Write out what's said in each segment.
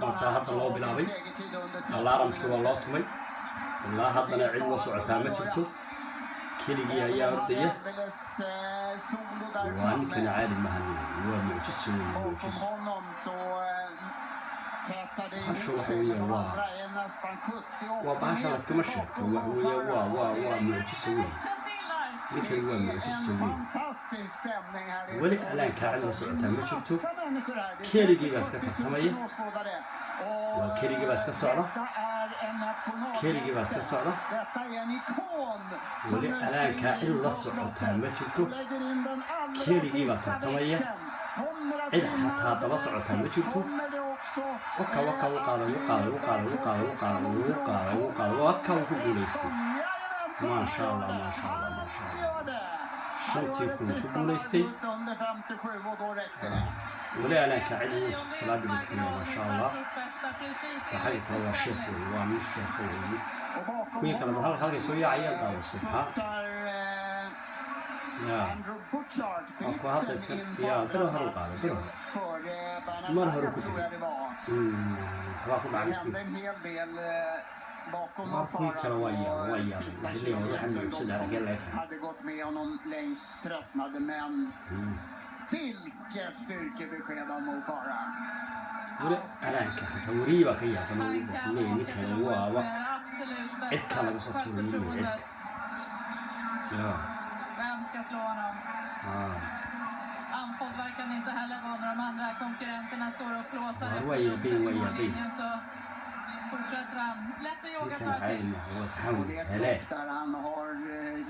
Wataa hadda loo bilaabay alaaramkii, waa loo tumay. Ilaa haddana cid la socotaa ma jirto, keligii ayaa ordaya. Waa ninkana caadi maahan, waa mucjiso wey, mucjiso. Bahasha waxa weeye waa bahasha laskama sheegto. Waxa weeye waa mucjiso wey, ninkani waa mucjiso wey. Weli alaankaa cid la socotaa ma jirto, keligii baa iska tartamaya. Waa keligii baa iska socda, keligii baa iska socda. Weli alaankaa cid la socotaa ma jirto, keligii baa tartamaya, cid xataa daba socotaa ma jirto. Waka waka, u qaaday, u qaaday, u qaaday, u qaaday, u qaaday, u qaaday, u qaaday. Waka uu ku guulaystay! Maasha Allah, maasha Allah, maasha Allah. 5000 ku guulaystay. Weli alaanka cid uu salaadii buu tukanaya, maasha Allah. Taxagga kale waa sheekh wey, waa nin sheekh wey. Kuwii kale mar halkay soo yaacayaan daawo. Subxaan ya, waa kuwa hadda iska ya bero hore u qaaday, bero hore, mar hore ku tegay. Waxbaa ku dhacay miskiin. War kuwii kale waa yaab, waa yaab. Waxay leeyihin waxaan mucjisada aragee laga keenay. Hade gått med honom längst tröttnade, men vilket styrkebesked av Mo Farah. Weli alaanka xataa wariyii baa ka yaaban oo wuxuu leeyahay ninkan waaba cirkaa laga soo tuuray, wuu leeyahay cirka ya. Vem ska slå honom? Andfådd verkar han inte heller vara när de andra konkurrenterna står och flåsar War efter waa yaabeen, waa yaabeen. mållinjen så fortsätter han. Lätt att jogga Ninkan för caadi till. maaha, waa taxan Och det är ett hele. Lopp där han har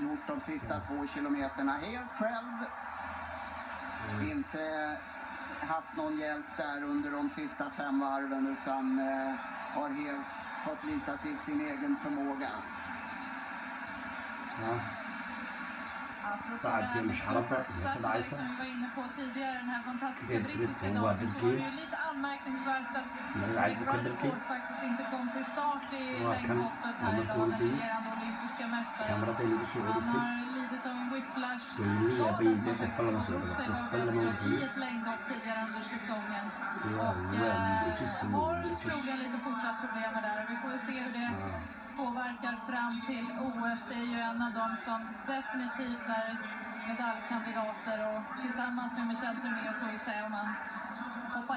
gjort de sista 2 kilometerna helt själv. Inte haft någon hjälp där under de sista 5 varven utan har helt fått lita till sin egen förmåga. Ja. Apropå Sacabkii det här med mashxaradda Super iyo ka Saturday dhacaysa. som vi var inne på tidigare, den här fantastiska Great brittiska Britain waa dagen, så var det dhargay. Ju lite anmärkningsvärt att Isna lacag buu ka Nick dhargay. Rutherford faktiskt inte kom till start i Waa kan längdhoppet här waa idag, markuu den ordayay. regerande olympiska mästaren. Kaamarada inagu soo Han celisay. har lidit av en whiplash Way la skada yaaban som dee, han qofba lama faktiskt socdo, drog sig qofba några lama gånger ordayo. I ett längdhopp tidigare under säsongen. Ya Och waa mucjiso wey, har mucjiso. troligen lite fortsatt problem med det här. Vi får ju se hur det påverkar fram till OS. Det är ju en av dem som definitivt är medaljkandidater och tillsammans med Michel Tornéus får vi se om han hoppar.